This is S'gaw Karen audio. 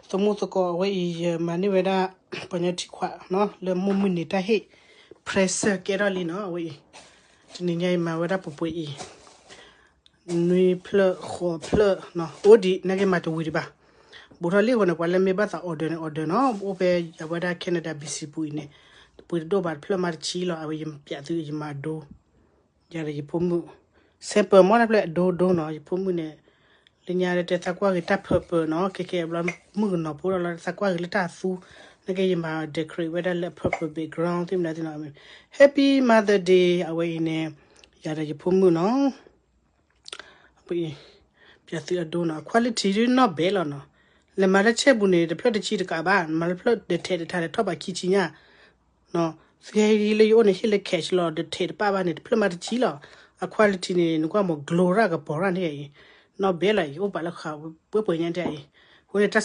သမူသကိးအဝဲအံၤ ယမၤန့ၢ်ဝဲဒၣ် ပှၤညီထံခွးနီၤ လၢမိၢ်မုၢ်နံၤတၢ်ဟ့ၣ် present ကဲထီၣ်လံနီၤ အဝဲအံၤ, တနံၤညါအံၤမၤဝဲဒၣ်ပှဲၤပှဲၤအံၤ, နွံဖျၢၣ်ဃိးဖျၢၣ်နီၤ အိၣ်ဒံး နာ်က့မၤတဝံၤဒံးဘၣ်, ဘူးထီၣ်လံအဃိန့ၣ် ပှၤလၢမ့ၢ်ဘၣ်သး order န့ၣ် order နီၤ အိၣ်ဖဲအဝဲဒၣ် Canada B C ပူၤအံၤန့ၣ်, ပှ့ၤတဒိၣ်ဘၣ်တဖျၢၣ်မးတဆံလီၤ အဝဲယပျးသုယမၤဒိ ယၤဒီးယဖိမုၣ်, sample မ့ၢ်တဖျၢၣ်အဒိဒိနီၤ ယဖိမုၣ်န့ၣ်, လၢညါတဲသးကွၢ်ဂ့ၤတၢ် purple နီၤ ခဲကဲဘျီ မုၣ်ကနီၤဖိဒီးလီၤ သးကွၢ်ဂ့ၤလၢတၢ်သူ, နာ်က့ယမၤ decorate ဝဲဒၣ်လၢ purple background သ့ၣ်မနုၤသ့ၣ်နီၤ, Happy Mother Day အဝဲအံၤန့ၣ်, ယၤဒီးယဖိမုၣ်နီၤ ပျးသုအဒိနီၤ quality ဒ်နီၢ်ဘဲလီၤနီၤ, လဲၤမၤလၢဆဲပူၤန့ၣ် တဖျၢၣ်တဆံတကးဘၣ် မၤလၢဖျၢၣ်ဒၢးထဲးတထါန့ၣ် ထီၣ်ဘးခံဆံညါ, သုဟဲလၢယအိၣ်န့ၣ် ဟ့ၣ်လၢ cash လီၤ ဒၢးထဲးတပၣ်ဘၣ်န့ၣ် တဖျၢၣ်မးတဆံလီၤ, အ quality န့ၣ် နကွၢ်မ့ၢ် glow ရၣ်ကပီၤရၣ်န့ၣ်အံၤ, နီၢ်ဘဲလီၤအံၤ အိၣ်ပာ်လၢဃာ်ပှဲၤပှဲၤညါဒ်အံၤ, အဃိန့ၣ်တၢ်